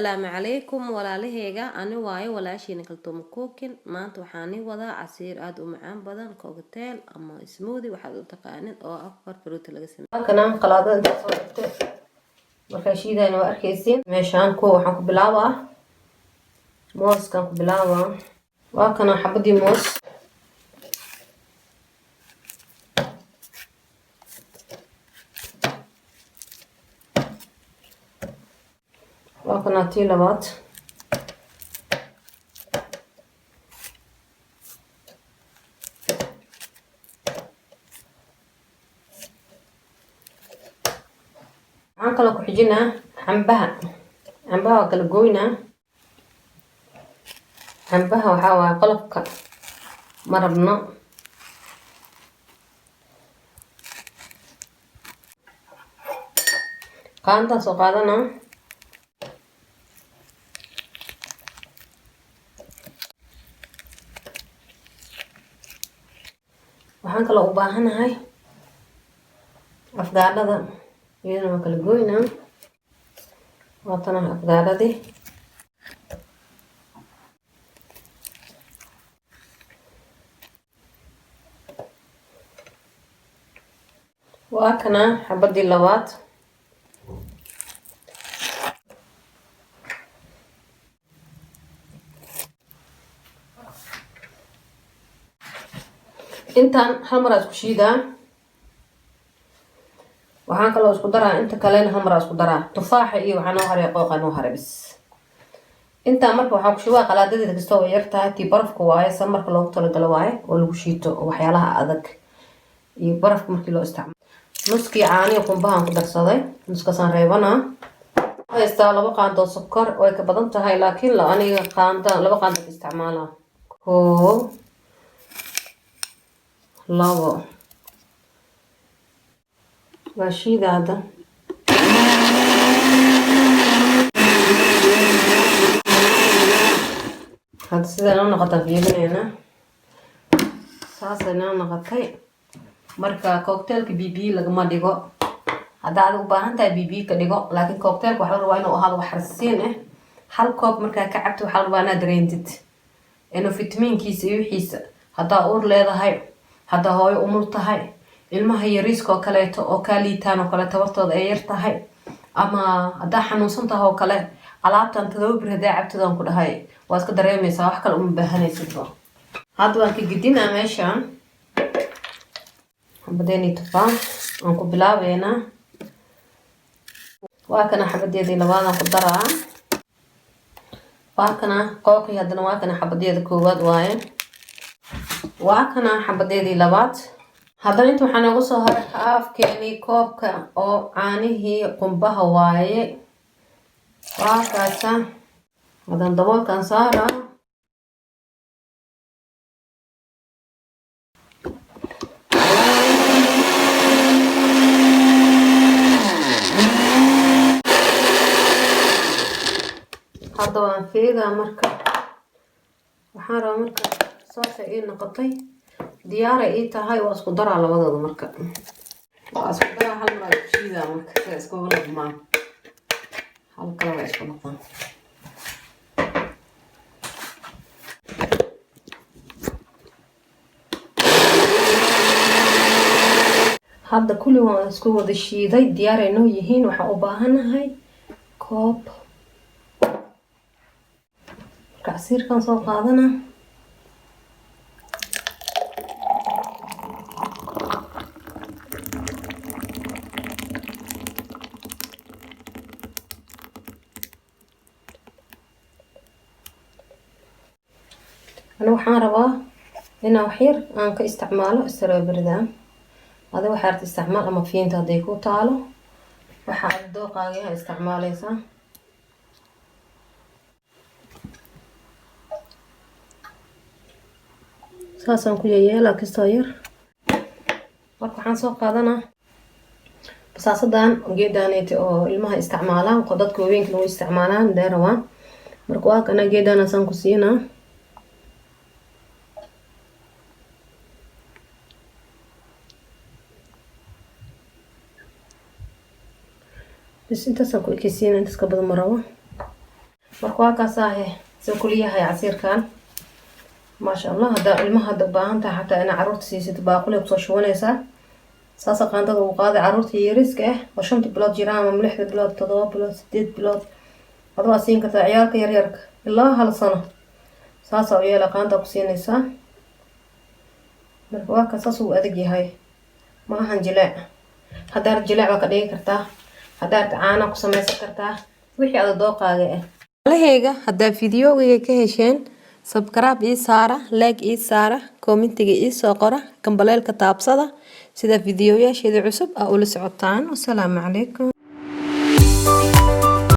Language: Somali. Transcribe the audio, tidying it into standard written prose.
Asalaamu calaykum walaalaheyga, ani waayo walaashiina Kaltuuma Cooking. Maanta waxaan ii wadaa casiir aada u macaan badan, cocktail ama smoothie waxaad u taqaanid, oo afar fruit laga sameeyay. Halkana qalaadada intaa soo dhigtay markaa shiidayna waa arkaysiin. Meeshaan kuwa waxaan ku bilaabaa mooskaan ku bilaabaa. Waa kana xabadii moos. Waa kana tii labaad. Waxaan kaloo ku xijinaa cambaha. Cambaha waa kala goynaa. Cambaha waxaa waaye qolofka ma rabno. Qaantaan soo qaadanaa. Waxaan kaloo u baahanahay afgaadhada, iyadana waa kala goynaa. Waatana afgaadhadii. Waa kana xabadii labaad. Intaan hal mar aa isku shiidaa. Waxaan kaloo isku daraa inta kalena hal mar aa isku daraa. Tufaaxa iyo waxaa noo haray qooqa noo haray bis. Intaa marka waxaan ku shubaa qalaadadeeda. Kastoo way yar tahay, tii barafka waaye, sa marka loogu talagalo waaye oo lagu shiito oo waxyaalaha adag iyo barafka markii loo isticmaalo. Nuskii caanihi qumbahaan ku darsaday, nuskaasaan reebanaa. Haystaa 2 qaandoo sokor, way ka badan tahay, laakiin la aniga qaanda 2 qaando ka isticmaalaa. 1, 2. Waa shiida hadda. Hadda siday noo noqotaan fiirinaynaa. Saasay noo noqotay. Marka cocktailka biyo biyo lagama dhigo. Haddaa aad u baahan tahay, biyo biyo ka dhigo, laakiin cocktailka waxaa la rabaa inuu ahaado wax rasiin ah. Hal koob markaa ka cabto, waxaa la rabaa inaad dareentid inuu fitamiinkiisa iyo wixiisa. Haddaa uur leedahay, haddaa hooyo umul tahay, ilmaha yariiska oo kaleeto oo kaa liitaan oo kale, tabartooda ay yar tahay, ama haddaa xanuunsan tahay oo kale, alaabtan 7 bir haddaa cabtidaan ku dhahay, waa iska dareemaysaa, wax kale uma baahanaysidba. Hadda waan ka gedinaa meeshaan. Xabadeeni tufaax aan ku bilaabeynaa. Waa kana xabadeedii labaadaan ku daraa. Waa kana qooqii haddana. Waa kana xabadeeda koowaad waaye. Waa kana xabadeedii labaad. Haddana inta waxaa noogu soo haray haafkeenii koobka oo caanihii qumbaha waaye. Waa kaasa. Haddana daboolkan saara. Hadda waan fiigaa. Marka waxaan rabaa, marka saasay ii noqotay, diyaaray ii tahay. Waa isku daraa labadooda. Marka waa isku daraa, hal mar aa isku shiidaa. Marka sida iskugu laqmaan, hal kale waa isku noqon. Hadda kulli waan isku wada shiiday, diyaaray noo yihiin. Waxaan u baahanahay koob. Marka casiirkan soo qaadana. Ani waxaan rabaa inaan waxyar aan ka isticmaalo strawberryda. Adi waxaa rabta isticmaal, ama fiinta hadday ku taalo, waxa aad dooqaaga isticmaaleysaa. Saasaan ku yeyeelaa kastoo yar. Marka waxaan soo qaadanaa basaasadan geedaaneti oo ilmaha isticmaalaan, oo dadka waaweynka lagu isticmaalaan dee rabaan. Marka waa kana geedaanaasaan ku siinaa. Bas, intaasaan ku ekeysiina, intaas ka badan ma rabo. Marka waa kaasaahe soo kuliyahay casiirkan, maasha Allah. Haddaa ilmaha hadda u baahan tahay xataa inaa caruurta siisid, baaquli kusoo shubanaysaa, saasa qaandada ugu qaaday. Caruurta yariiska ah oo 5ta bilood jiraan ama 6da bilood, 7 bilood, 8 bilood ad waa siin kartaa. Ciyaalka yaryarka ilaa 1 sano saasaa u yeela, qaanda ku siinaysaa. Marka waa ka saas uu adag yahay, ma ahan jileec. Haddaad jileec waa ka dhigi kartaa, haddaad caana ku samaysan kartaa, wixii ada dooqaaga ah. Walaheyga, haddaa fideogayga ka hesheen, subscribe ii saara, like ii saara, commentiga ii soo qora, gambaleelka taabsada, sida fideoyaasheeda cusub aa ula socotaan. Wasalaamu calaykum.